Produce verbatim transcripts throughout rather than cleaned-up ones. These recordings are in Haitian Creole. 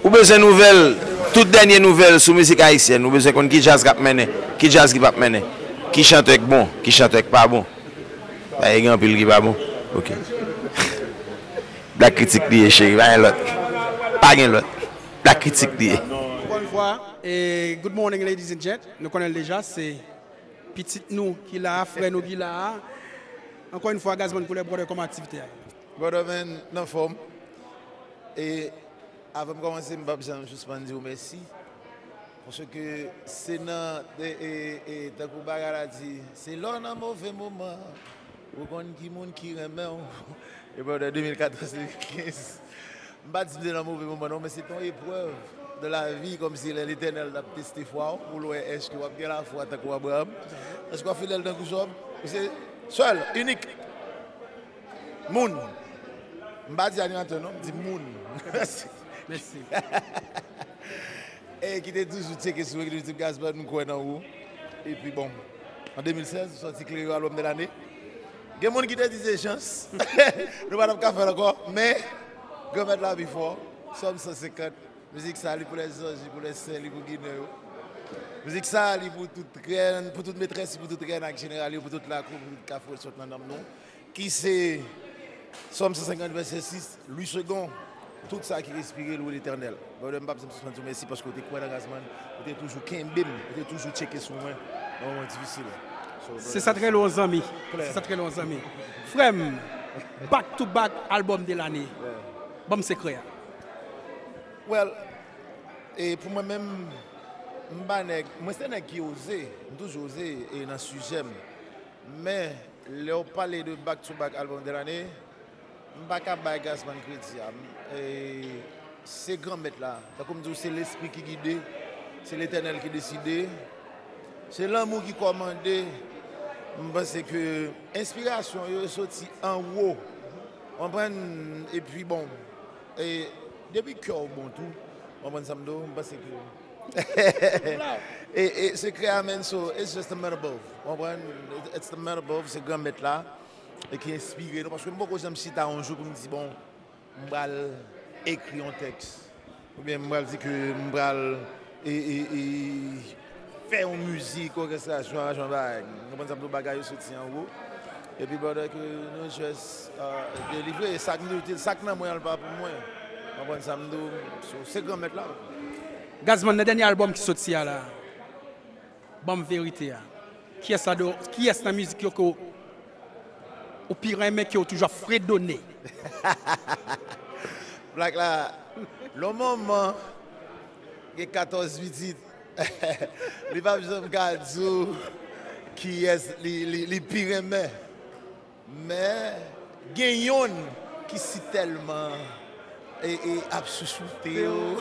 Ou bezwen nouvèl, tout dènye nouvèl sou mizik ayisyèn. Ou bezwen konn ki djaz k ap mennen, ki djaz ki p ap mennen, ki chantè k bon, ki chantè k pa bon. Paske gen anpil ki pa bon. Ok. Black Critic li ye, cheri, pa gen lòt. Pa gen lòt. Black Critic li ye. Encore une fois, et good morning, ladies and gents. Nou konnen l deja, se pitit nou ki la a, frè nou ki la a. Encore une fois, Gazman Koulè, brother, kòman aktivite a ye? Brother, man, nan fòm. E avan m kòmanse, m p ap janm sispann di w mèsi. Paske se nan, e, e, e, tankou bagay la di, se lè w nan move moman, ou konn ki moun ki renmen w. E brother, de mil katòz, de mil kenz. M pa di m te nan move moman non, men se te yon eprèv de la vie, kòmsi lè Letènèl t ap teste fwa w, pou l wè èske w ap gen lafwa tankou Abraram, èske w ap fidèl tankou Jòb. Ou se sèl, inik moun. M pa di animatè non, m di moun. Mèsi. E ki te toujou tcheke sou ekri YouTube Gazman, m kwè nan ou. Epi bon, an de mil sèz, ou sòti Kleren, album de l'année. Gen moun ki te di se chans. Nou pa t ap ka fè l ankò, men Granmèt la pi fò. Sòm san senkant. Mizik sa, li pou lèzanj, li pou lèsen, li pou Ginen yo. Mizik sa, li pou tout rèn, pou tout metrès, pou tout rèn ak jeneral yo, pou tout lakou, pou tout kafou, sot nan nanm nou. Ki se Sòm san senkant, vèsè sis, Lwi Segon, tout sa ki respire, lwe Letènèl. Brother, m p ap janm sispann di w mèsi paske w te kwè nan Gazman, ou te toujou kenbe m, ou te toujou tcheke sou mwen nan moman difisil. So, se sa t rele yon zanmi. Klè. Se sa t rele yon zanmi. Frè m, back to back album de l'année. Yeah. Ban m sekrè a. Well, e pou mwen menm, m pa nèg, mwen se nèg ki oze, m toujou oze e nan sijè m. Men, lè w pale de back to back album de l'année, m pa ka bay Gazman kredi a. M, e, se Granmèt la. Tankou m di w, se Lespri ki gide, se Letènèl ki deside, se lanmou ki kòmande. M panse ke enspirasyon yo soti anwo. Konprann? Epi bon, e, depi kè w bon tou, konprann sa m di w, m panse ke e, e, sekrè a, man, so, it's just the man above. Konprann? It's the man above, se Granmèt la, e ki enspire nou. Paske m poko janm chita yon jou pou m di, bon, m pral ekri yon tèks. Oubyen m pral di ke m pral, e, e, e, fè yon mizik, òkestrasyon, aranjman, bagay. Konprann sa m di w, bagay yo soti anwo. Epi, brother, ke nou just, uh, delivre. E sa k m di w, sa k nan mwen an, l pa pou mwen. Konprann sa m di w, so, se Granmèt la. Gazman, nan dènye album ki soti a la, ban m verite a. Kiyès la do, kiyès nan mizik yo ke w, ou pi renmen, ke w toujou ap fredone? Black la, lè yon manman gen katòz pitit, li p ap janm ka di w kiyès li, li, li pi renmen. Men, gen yonn ki si tèlman, e, e, ap chouchoute w,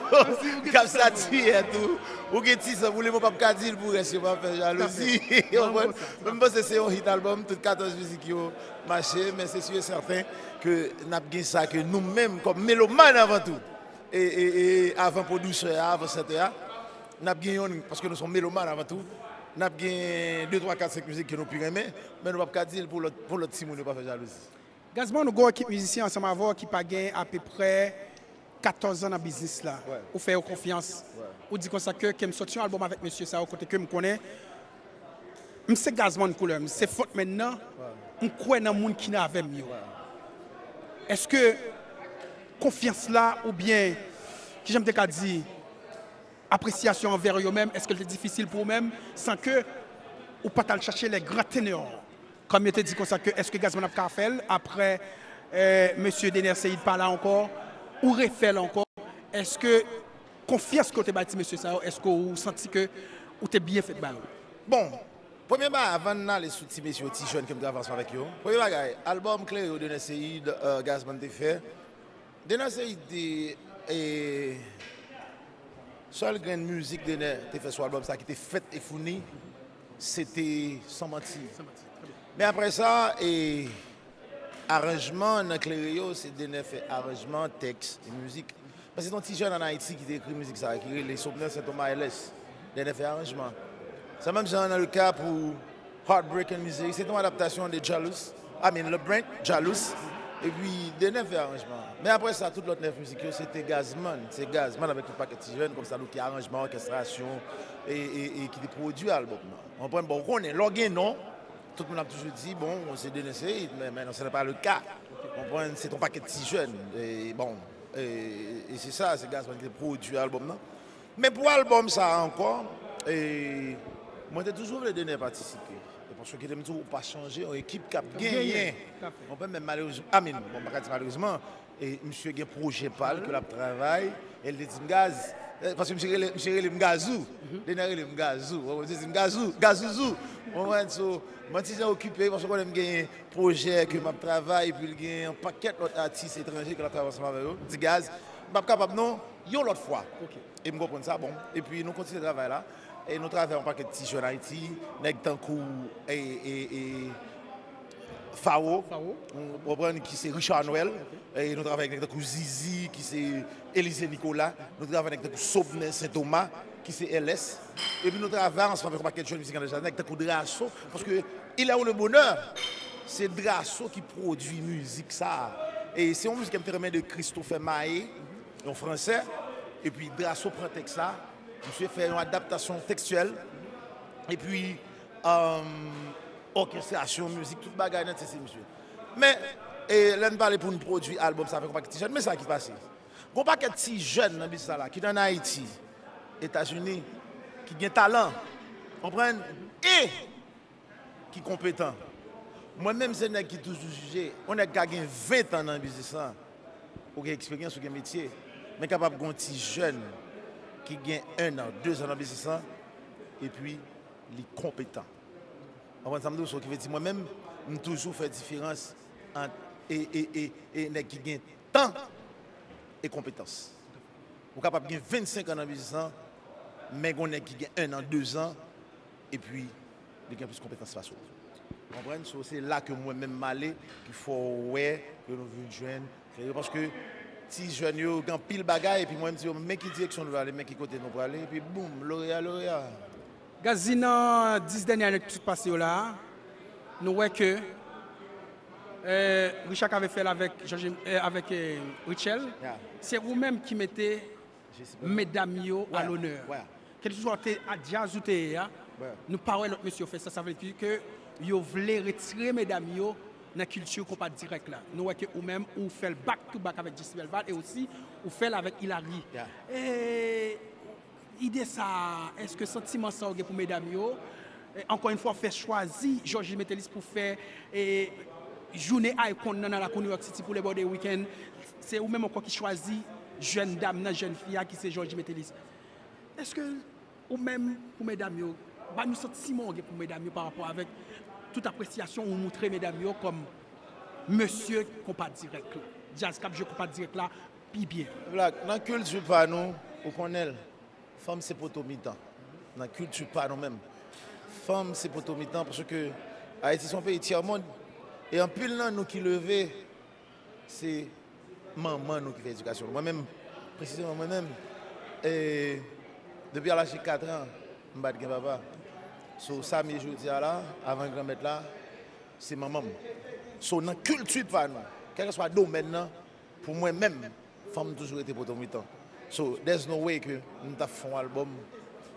k ap satiyè tou. Ou gen ti san pou li, men w p ap ka di l pou rès yo, pa fè jalouzi. Ou konprann? Men m panse se yon hit album, tout katòz mizik yo mache, men se si e sèten ke n ap gen sa ke nou menm, kòm melomàn avan tou, e, e, e avan pwodisè a, avan chantè a, n ap gen yonn, paske nou se yon melomàn avan tou, n ap gen de, twa, kat, senk mizik ke nou pi renmen, men nou p ap ka di l pou lòt, pou lòt timoun yo pa fè jalouzi. Gazman, nou gen yon ekip mizisyen ansanm avè w ki pa gen apeprè katòz an nan biznis la. Ou fè yo konfyans. Ou di konsa ke, ke m soti yon album avèk mesye sa yo kote ke m konnen m se Gazman Koulè, m se frontman nan, m kwè nan moun ki nan avè m yo. Èske konfyans la oubyen, kijan m te ka di, apresyasyon anvè yo menm, èske l te difisil pou ou menm, san ke ou pa t al chache les grands ténors? Kòm yo te di konsa ke èske Gazman ap ka fè l aprè, eh, mesye Dener Ceïde pa la ankò, ou refè l ankò, èske konfyans ke w te bay ti mesye sa yo, èske w santi ke ou te byen fèt ba yo? Bon, premye bagay, avan n ale sou ti mesye yo, ti jèn ke m travay ansanm avèk yo, premye bagay, albòm Kleren yo Dener Ceïde, eh, Gazman te fè, Dener Ceïde te, eh, sèl grenn mizik Dener te fè sou albòm sa ki te fèt e founi, se te San Manti. Men aprè sa, e, aranjman nan Kleren yo, se Dener fè aranjman, tèks e mizik. Men se te yon ti jèn ann Ayiti ki te ekri mizik sa, ki rele Sopnèl Sentoma L S. Dener fè aranjman. Se menm jan nan le ka pou Heartbreak and Misery, se te yon adaptasyon de Jalous, I mean, Le Brink, Jalous, Epi Dener fè aranjman an. Men apre sa, tout lòt nèf mizik yo, se te Gazman. Se Gazman avèk tout pakèt ti jèn, kòmsadou ki aranjman, òkestrasyon, e, e, e ki te pwodui albòm nan. Konprann? Bon, ou konnen, lè w gen non, tout moun ap toujou di, bon, se Dener Ceïde, men, men non, ce n'est pas le cas. Konprann? Se te yon pakèt ti jèn. E, bon, e, e se sa, se Gazman ki te pwodui albòm nan. Men pou albòm sa a ankò, e, mwen te toujou vle Dener patisipe. E paske kite m di w, ou pa chanje yon ekip k ap genyen. Konprann? Men malerezman, I mean, bon, m pa ka di malerezman, e misye gen pwojè pa l ke l ap travay, e l te di m, Gaz, e, paske misye rele, misye rele m Gazou. Dener rele m Gazou. Ou konprann? Misye di m, Gazou, Gazouzou. Ou konprann? So, mwen ti jan okipe, paske konnen m genyen pwojè ke m ap travay, epi l gen yon pakèt lòt atis etranje ke l ap travay ansanm avè yo. M di, Gaz, m p ap kapab non, yon lòt fwa. E m konprann sa, bon. Epi nou kontinye travay la. E nou travay yon pakèt ti jèn Ayiti, nèg tankou, e, e, e, Faro, ou konprann, ki se Richard Noël. E nou travay ak nèg tankou Zizi, ki se Elysée Nicolas. Nou travay ak nèg tankou Sobnen Saint Thomas, ki se L S. Epi nou travay ansanm avèk yon pakèt jèn mizik andeyò, nèg tankou Drasso, paske Il est où le bonheur? Se Drasso ki pwodui mizik sa a. E se yon mizik ke m te renmen de Christopher Maé, yon Fransè, epi Drasso pran tèks la, misye fè yon adaptasyon tekstyèl, epi, um, òkestrasyon, mizik, tout bagay nèt, se, se misye. Men, e, lè n pale pou n pwodui albòm sa avèk yon pakèt ti jèn, men sa ki pase. Gon pakèt ti jèn nan biznis sa la, ki t ann Ayiti, Etazini, ki gen talan, konprann, e ki konpetan. Mwen menm se nèg ki toujou jije, yon nèg ka gen ven tan nan biznis lan, ou gen eksperyans, ou gen metye, men kapab gen yon ti jèn ki gen en an, de zan nan biznis lan, epi li konpetan. Ou konprann sa m di w? So, ki vle di mwen menm, m toujou fè diferans ant e, e, e, e nèg ki gen tan e konpetans. Ou kapab gen vennsenk an nan biznis lan, men gen nèg ki gen en an, de zan, epi li gen plis konpetans pase w. Ou konprann? So, se la ke mwen menm m ale, ki fè w wè ke nou vin jwenn klere. Paske ti jèn yo gen anpil bagay, epi mwen m di yo, men ki direksyon nou vle ale, men ki kote nou prale, epi boum, loreya, loreya. Gazzy, nan dis dènye ane ki sot pase yo la a, nou wè ke, eh, Richard Cavé fè l avèk Georges, eh, avèk, eh, Rutshelle. Se ou menm ki mete medam yo a lonè. Kèlkeswa te a djaz ou te ye a, nou pa wè lòt mesye yo fè sa. Sa vle di ke yo vle retire medam yo nan kilti konpa dirèk la. Nou wè ke ou menm, ou fè l back to back avèk Jessie Belval e osi ou fè l avèk Hilary. E ide sa a, èske santiman sa ou gen pou medam yo? E, ankò yon fwa, ou fè chwazi Georges Metellus pou fè, e, jounen Icon nan, nan lakou New York City pou Labor Day Weekend. Se ou menm ankò ki chwazi jèn dam nan, jèn fi a ki se Georges Metellus. Èske ou menm, pou medam yo, ba nou santiman ou gen pou medam yo pa rapò avèk tout apresyasyon ou moutre medam yo kòm mesye konpa dirèk la, djaz k ap jwe konpa dirèk la pi byen? Black, nan kilti pa nou, ou konnen l, fanm se poto mitan. Nan kilti pa nou menm, fanm se poto mitan, paske Ayiti se yon peyi tyè mond, e anpil nan nou ki leve, se manman nou ki fè edikasyon nou. Mwen menm, presizeman mwen menm, e, depi a laj de kat an, m pa t gen papa. So, sa m ye jodi a la, avan Granmèt la, se manman m. So, nan kilti pa nou, kèlkeswa domèn nan, pou mwen menm, fanm toujou rete poto mitan. So, there's no way ke m t ap fè yon albòm.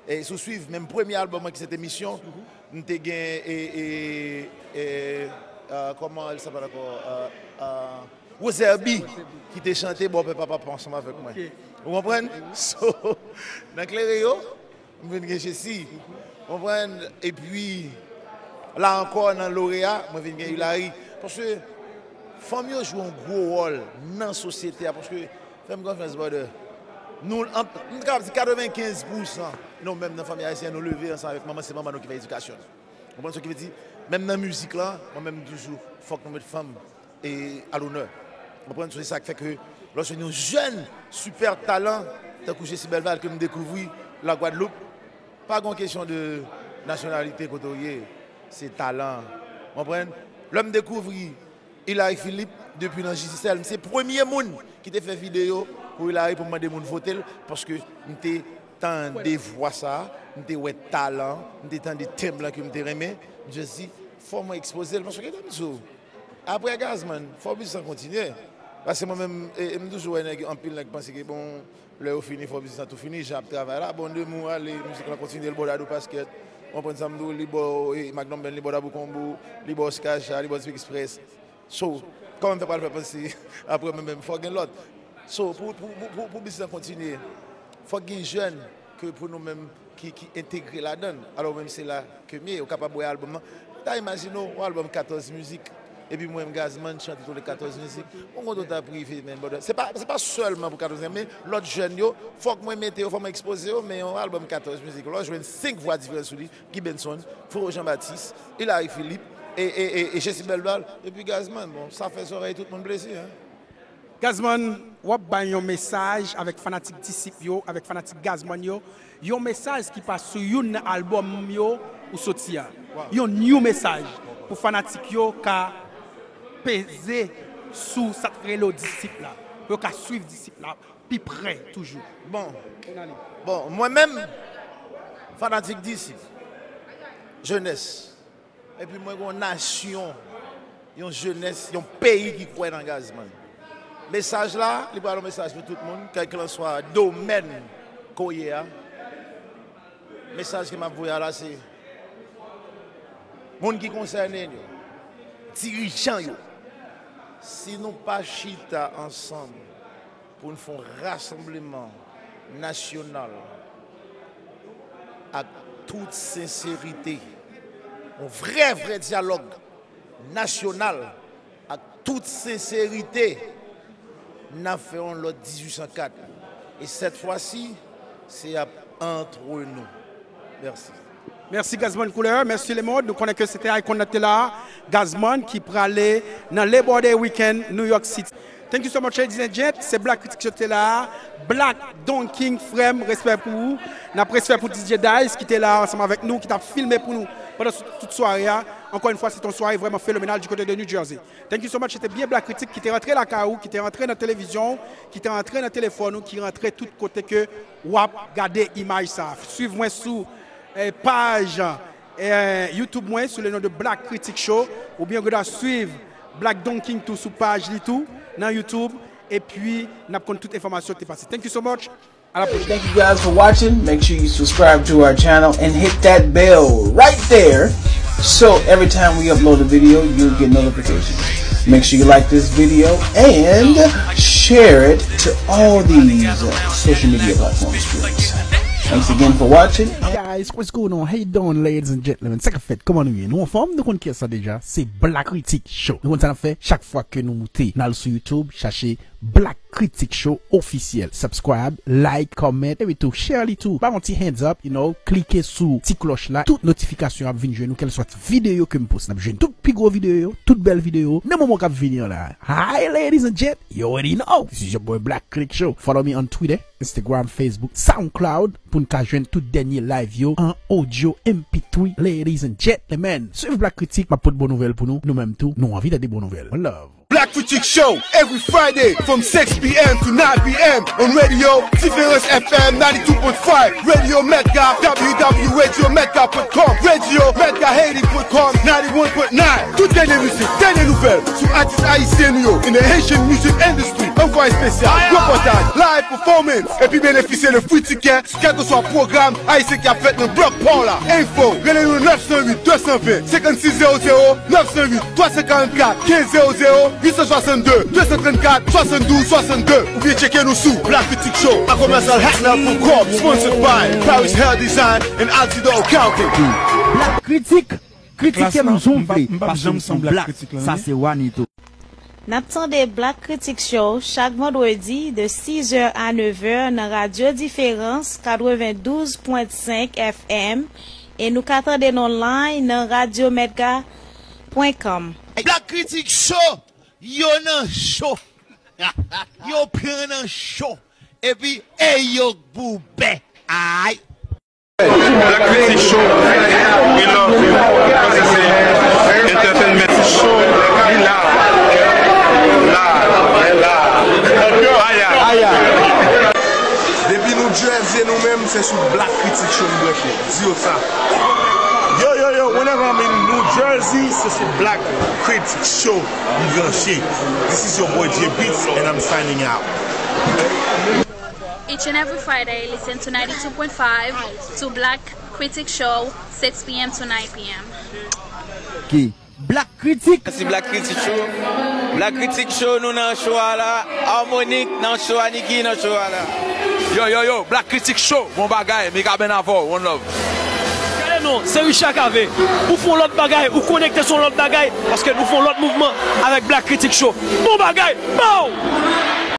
E si w swiv menm premye albòm mwen ki se te Misyon, m te gen, e, e, e, e, kòman l s'appelle ankò? E, e, Roserbi ki te chante Bòpè Papa ansanm avèk mwen. Ou konprann? So, nan klere yo, m vin gen Jessie. Konprann? Epi, la ankò, nan loreya, mwen vin gen Hilary. Paske fanm yo jwe yon gwo wòl nan sosyete a. Paske, fè m konfyans, brother. Nou, an, m kapab di katrevenkenz pousan nou menm nan fanmi ayisyèn, nou leve ansanm avèk manman, se manman nou ki fè edikasyon nou. Konprann sa ki vle di? Menm nan mizik la, mwen menm, m toujou, fòk nou met fanm e a lonè. Konprann? Se sa k fè ke lòske yon jèn sipè talan, tankou Jessie Belval, ke m dekouvri la Gwadloup, pa gon kesyon de nasyonalite kote w ye, se talan. Konprann? Lè m dekouvri Hilary Philippe depi nan Digicel, m se premye moun ki te fè videyo pou Hilary pou m mande moun vote l, paske m te tande vwa sa, m te wè talan, m te tande tenb lan ke m te renmen, m just di, fò mwen ekspoze l, paske, kite m di w, Apre Gazman, fò biznis lan kontinye. Paske mwen menm, e, e m toujou wè nèg, anpil nèg panse ke bon, lè yo fini, fò biznis lan tou fini, jan ap travay la. Bon, Demour ale, mizik lan kontinye, li bò Dadou Pasquet. Ou konprann sa m di w, li bò, e, Magnum Band, li bò Dabou Konbo, li bò Skaja, li bò Speak Express. So, kòman m fè pral fè panse, apre mwen menm, fò gen lòt. So, pou, pou, pou, pou, pou biznis lan kontinye, fòk gen jèn ke pou nou menm ki, ki entegre ladan l. Alò, menm se la ke m ye, ou kapab wè albòm nan. Ou ta imajine w, yon albòm katòz mizik, epi mwen menm Gazman chante tout le katòz mizik. Ou konn ou ta prive, men, brother. Se pa, se pa sèlman pou katòz mizik, men lòt jèn yo, fòk mwen mete yo, fòk mwen ekspoze yo, men yon albòm katòz mizik, lè w jwenn senk vwa diferan sou li, Guy Benson, Frero Jean Baptiste, Hilary Philippe, e, e, e, e Jessie Belval, epi Gazman, bon, sa fè zòrèy tout moun plezi, hein. Gazman, w ap bay yon mesaj avèk fanatik Disip yo, avèk fanatik Gazman yo, yon mesaj ki pa sou youn nan albòm yo ou soti a. Yon new mesaj pou fanatik yo ka peze sou sa k rele w Disip la, pou yo ka swiv Disip la pi pre toujou. Bon, bon, mwen menm, fanatik Disip, jenès, epi mwen gen yon nasyon, yon jenès, yon peyi ki kwè nan Gazman. Mesaj la, li pral yon mesaj pou tout moun, kèlkanswa domèn ke w ye a. Mesaj ke m ap voye a la, se moun ki konsène yo, dirijan yo. Si nou pa chita ansanm pou n fè yon rasanbleman nasyonal ak tout senserite, yon vrè, vrè dyalòg nasyonal ak tout senserite, n ap fè yon lòt dizuit san kat. E sèt fwa si, se ap antre nou. Mèsi. Mèsi Gazman Couleur, mèsi lemonn. Nou konnen ke se te Icon nan te la, Gazman ki prale nan Labor Day Weekend New York City. Thank you so much, ladies and gents. Se Black Critic Show te la. Black Don King, frè m, respè pou ou. N ap respè pou D J Dice ki te la ansanm avèk nou, ki t ap filme pou nou pandan tout sware a. Ankò yon fwa, se te yon sware vrèman fenomenal du côté de New Jersey. Thank you so much. Se te byen Black Critic ki te rantre lakay ou, ki te rantre nan televizyon ou, ki te rantre nan telefòn ou, ki rantre tout kote ke w ap gade imaj sa. Swiv mwen sou, eh, paj, eh, YouTube mwen sou le non de Black Critic Show, oubyen ou gen dwa swiv Black Don King tou sou paj li tou nan YouTube, epi n ap konn tout enfòmasyon ki te pase. Thank you so much. À la prochaine. Thank you guys for watching. Make sure you subscribe to our channel and hit that bell right there. So every time we upload a video, you'll get notifications. Make sure you like this video and share it to all these uh, social media platforms, please. Thanks again for watching. Guys, what's going on? How you doing, ladies and gentlemen? Sa k ap fèt? Kòman nou ye? Nou anfòm? Nou konn kiyès sa deja? Se Black Critic Show. Nou konn sa n ap fè? Chak fwa ke nou moute, n al sou YouTube, chache Black Critic Show Officiel. Subscribe, like, comment, epi tou, share li tou. Ba yon ti hands up, you know, klike sou ti klòch la. Tout notifikasyon ap vin jwenn ou, kèlswa videyo ke m poste. N ap jwenn tout pi gwo videyo yo, tout bèl videyo, nan moman k ap vini an la. Hi, ladies and gent, you already know. This is your boy Black Critic Show. Follow me on Twitter, Instagram, Facebook, SoundCloud, pou n ka jwenn tout dènye live yo an audio M P three, ladies and gentlemen. Swiv Black Critic, m ap pote bon nouvèl pou nou. Nou menm tou, nou anvi tande bon nouvèl. One love. Black Critic Show every Friday from six p.m. to nine p.m. on Radio Différence F M ninety-two point five, Radio Metga, w w w radio metga dot com, radio metga haiti dot com, ninety-one point nine. Tout dènye mizik, dènye nouvèl sou atis ayisyen nou yo in the Haitian music industry. Anvwaye espesyal, repòtaj, live performance, epi benefisye de free ticket sou kèlkeswa pwogram ayisyen ki ap fèt nan blòk pa w la. Enfo, rele nou nèf san uit, de san ven, senkannsis zewo zewo, nèf san uit, twa san karannkat, kenz zewo zewo, uit san swasann de, de san trannkat, swasanndouz swasannde, oubyen tcheke nou sou Black Critic Show a commercial hotmail dot com, sponsored by Paris Hair Design and Altidor Accounting. Black Critic, kritike m jan w vle, paske m se yon black, sa se Wanito. N ap tande Black Critic Show chak vandredi de sizè a nevè nan Radyo Diferans katrevendouz pwen senk F M e nou ka tande n online nan radyo metga pwen com. Black Critic Show, yo nan cho. Yo pran nan cho. Epi, ey yo k boubè. Ay. Black Critic Show, we love you. Paske se entertainment show, li la, la, la, aya, aya. Depi New Jersey, nou menm, se sou Black Critic Show nou branche. Di yo sa. Yo, yo, yo, whenever I'm in New Jersey, se sou Black Critic Show m branche. This is your boy J Beatz and I'm signing out. Each and every Friday, listen to ninety-two point five to Black Critic Show, six p.m. to nine p.m. Ki Black Critic. Si Black Critic Show. Black Critic Show, nou nan show a la. Harmonic nan show a, Nicky nan show a la. Yo, yo, yo, Black Critic Show, bon bagay, Mikaben avè w, one love. Gade non, se Richard Cavé. Ou fè yon lòt bagay, ou konekte sou yon lòt bagay, paske nou fè yon lòt mouvman avèk Black Critic Show. Bon bagay, pow!